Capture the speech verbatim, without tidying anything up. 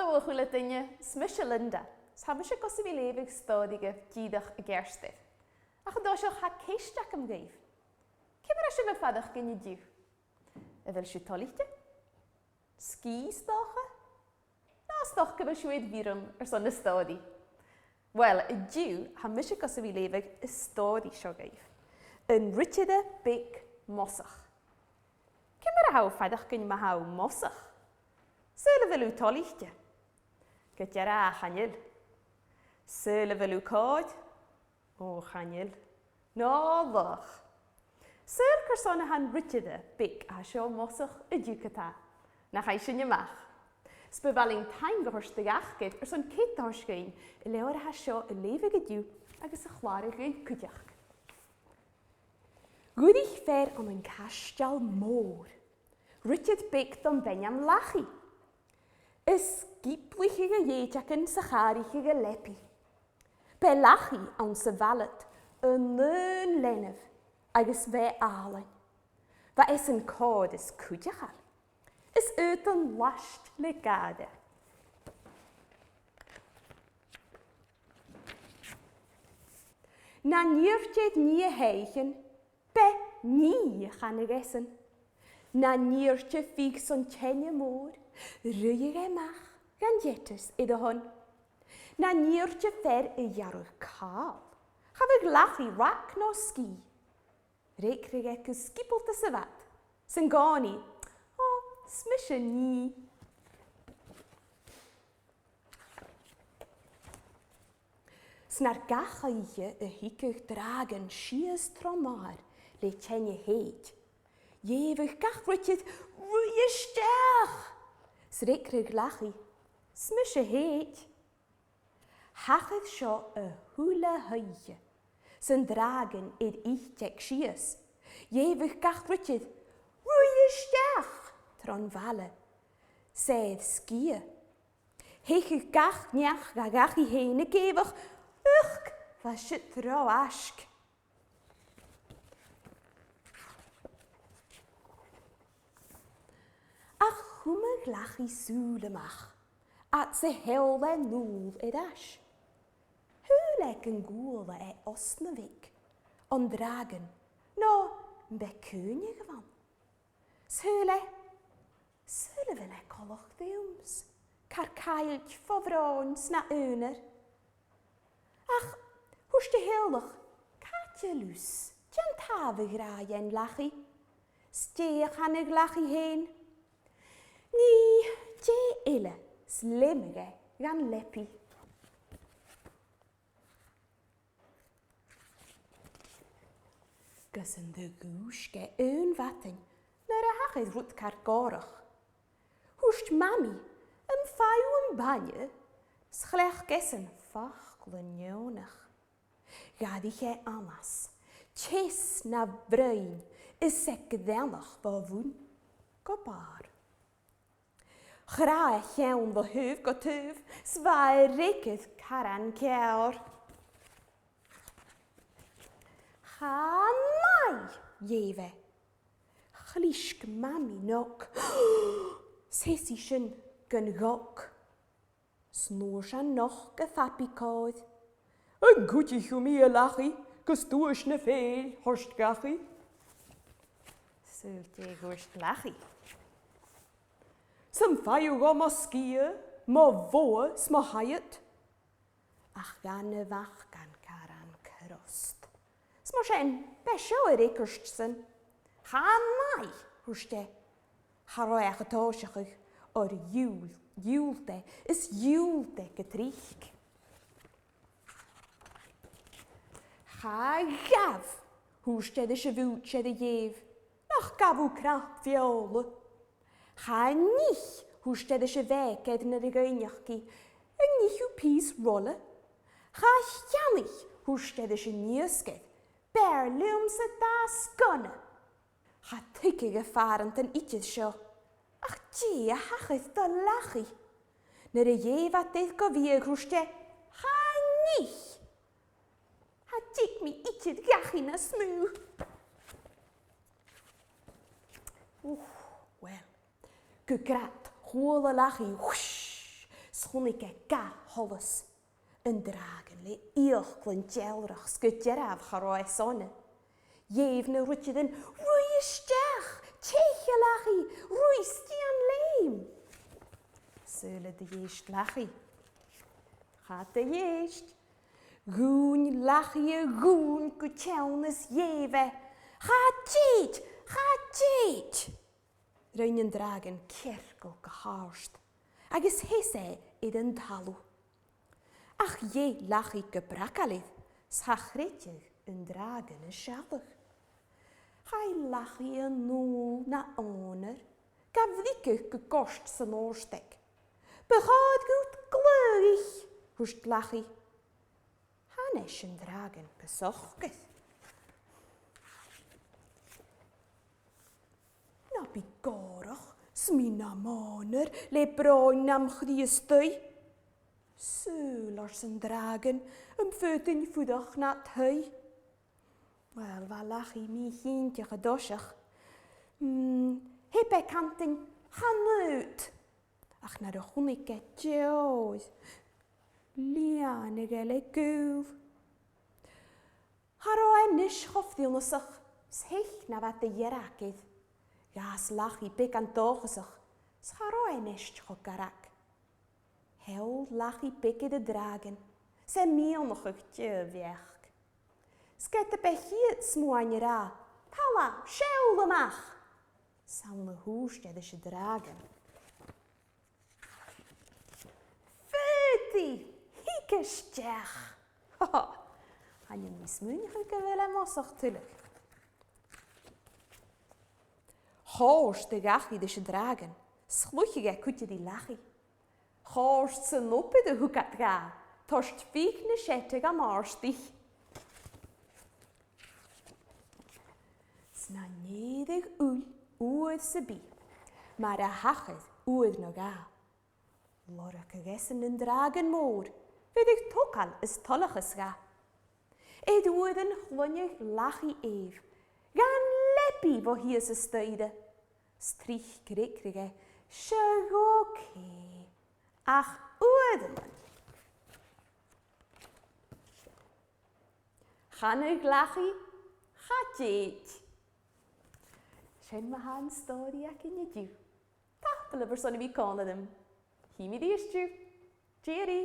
Hello a h-uile duine, is mise Linda, is tha mise gus a bhith a' leughadh stòiridh dìreach an-dràsta. Ach an toiseach, tha ceist agam dhuibh. Ciamar a tha sibh a' faireachdainn an-diugh? A bheil sibh toilichte? Sgìth, is dòcha? No 's dòcha gu bheil sibh air bhioran airson na stòiridh? Uill, an-diugh, tha mise gus a bhith a' leughadh an stòiridh seo dhuibh. An Ridire Beag Mosach. Ciamar a tha thu a' faireachdainn ma tha thu mosach? Saoil a bheil thu toilichte? Gu dearbh, chan eil. Saoil a bheil thu còir? Ò, chan eil. No laghach. Saoil carson a tha an ridire beag a tha seo mosach an-diugh, ge-tà? Nach fhaigh sinn a-mach. 'S bu mhath leinn taing a thoirt do dh'Acair airson cead a thoirt dhuinn an leabhar a tha seo a leughadh an-diugh agus a chlàradh dhuinn cuideachd. Dh'fhuirich fear ann an caisteal mòr, ridire beag dom b' ainm Lachaidh. Is sgioblaich e a dhèideagan 's a chàraich e a leabaidh. B' e Lachaidh anns a' bhaile an aon leanabh agus bha e àlainn. Bha esan còir is cuideachail, is aodann laistiche le gàire. Nan iarrte e nì a thàinig, b' e nì a chanadh esan. Nan iarrte e fiodh son teine mòr, ruitheadh e a-mach gun teagasg air a shon. Nan iarrte e fear a ghearradh càl, cha bhiodh Lachaidh rag no sgìth. Fhreagradh e gu sgiobalta sa bhad, san-còmhnaidh, "Ò, 's mise nì." 'S nuair gach oidhche a thigeadh dràgon sìos tron adhar le teine shèid, dh'èigheadh gach ridire, "Ruith a-steach!" 'S fhreagradh Lachaidh, "'S mise shèid." Thachair seo a h-uile h-oidhche, 's an dràgon air iteig sìos, dh'èigheadh gach ridire, "Ruith a-steach!" tron bhaile, 's e air sgiath. Theicheadh gach neach dha dhachaigh fhèin ag èigheach, "Uch, bha siud ro fhaisg." Ach chumadh Lachaidh sùil a-mach, fhad 's a sheòl e an uair air ais. Shaoil e gun cuala e osna bheag, an dràgon, no am b' e caoineadh a bh' ann. 'S shaoil e, "Saoil a bheil e coltach rium-s', car caillte fo bhròn 's na aonar?" Ach thuirt a theaghlach, "Càit a bheil thusa? Dè an t-àm a ghràdh e an Lachaidh?" 'S dè a chanadh Lachaidh fhèin? "Nì, dè eile 's leum e dhan leabaidh." Gus an do dhùisg e aon mhadainn nuair a thachair rud car gòrach. Thuirt Mamaidh, "Am faigh thu am bainne?" 'S chleachd esan facal neònach. Dh'fhairich e annas, teas na bhroinn, is e greannach bho bhun gu bàrr. Chrath e a cheann bho thaobh gu taobh, 's bha e a' fhreagairt caran ceàrr. "Chan fhaigh!" dh'èigh e. Chlisg Mamaidh an fhog. Sheas i sin gun fhog. 'S an uair sin nochd a phapaidh còir. "An cuidich thu mi, a Lachaidh, gus duais na fèill thoirt dhachaigh?" Saoil dè thuirt Lachaidh? "'S am faigh thu dhomh mo sgiath, mo bhogha 's mo shaighead?" Ach dh'fhan a mhac gun caran crost. 'S mar sin, b' e seo a fhreagairt-san. "Chan fhaigh," thuirt e. Cha robh e ach a' tòiseachadh, oir dhiùlt, dhiùlt e, is dhiùlt e gu tric. "Cha ghabh," thuirt e ris a' bhùidsear a dh'èigh, "nach gabh thu cnap-fheòla." "Chan ith," thuirt e ris a' bhèicear nuair a dh'fhaighnich i, "an ith thu pìos rola?" "Cha cheannaich," thuirt e ris an iasgair, "b' fheàrr leamsa dà sgona." Cha tuigeadh am pàrantan idir seo. Ach dè a thachair do Lachaidh? Nuair a dh'èigh iad air gu bheag, thuirt e, "Chan ith! Cha tig mi idir dhachaigh nas motha." Ù, uill. Gu grad chuala Lachaidh, whoosh, 's Chunnaic e dà sholas. An dràgon le fhiaclan dealrach 's gu dearbh cha robh e sona. Dh'èigh na rudeigin, "Ruith a-steach! Tèid, a Lachaidh! Ruith 's dèan leum!" Saoil an do dh'èist Lachaidh? Cha do dh'èist. Dhùin Lachaidh a dhùin gu teann is dh'èigh e, "Cha tèid! Cha tèid!" Rinn an dràgon cearcall gu h-àrd, agus sheas e air an talamh. Ach dh'èigh Lachaidh gu bragail air, 's cha chreideadh an dràgon a shealladh. Chaidh Lachaidh a null na aonar, ga bhrigeadh gu goirt san òrdaig. "Bu chòir dhut glaodhaich," thuirt Lachaidh. Thàinig an dràgon gu socair. "Na bi gòrach, 's mi nam aonar le bròin nam chridhe a-staigh." "Saoil," ars an dràgon, "am faodainn fuireach nad thaigh?" Uill, bha Lachaidh mì-chinnteach an toiseach. Mm, theab e cantainn, "Chan fhaod." Ach nuair a chunnaic e deòir, lìon e le gaol. Cha robh e a-nis cho frionasach, 's theich na bha de dh'fhearg air. Dh'fhàs Lachaidh beagan dòchasach, 's cha robh e a-nis cho garg. Sheall Lachaidh beag air an dràgon, 's e a' miannachadh deagh bheachd. 'S ged a b' e a' chiad smuain a ràdh, "Talla, seall a-mach!" 's ann a thuirt e ris an dràgon, "Faodaidh, thig a-steach!" Ho, ho! Chan eil mi a' smaoineachadh gu bheil e mosach tuilleadh. Chòrd a dhachaigh ris an dràgon, 's chluich e cuide ri Lachaidh. Chòrd san obair a thug iad dha, toirt fiodh na seada dha Màrtaich. 'S nan èireadh uill uair sam bith, mar a thachair uair no dhà, lorgadh esan an dràgon mòr, bheireadh togail is toileachas dha. Air uairean chluinneadh Lachaidh èigh, dhan leabaidh bho shìos an staidhre. 'S tric fhreagradh e, "Seadh, okay, ach uaireannan." Chanadh Lachaidh, "Cha tèid." Sin ma-thà an stòiridh againn an-diugh. Tapadh leibh airson a bhith còmhla rium. Chì mi a-rithist sibh. Cheery!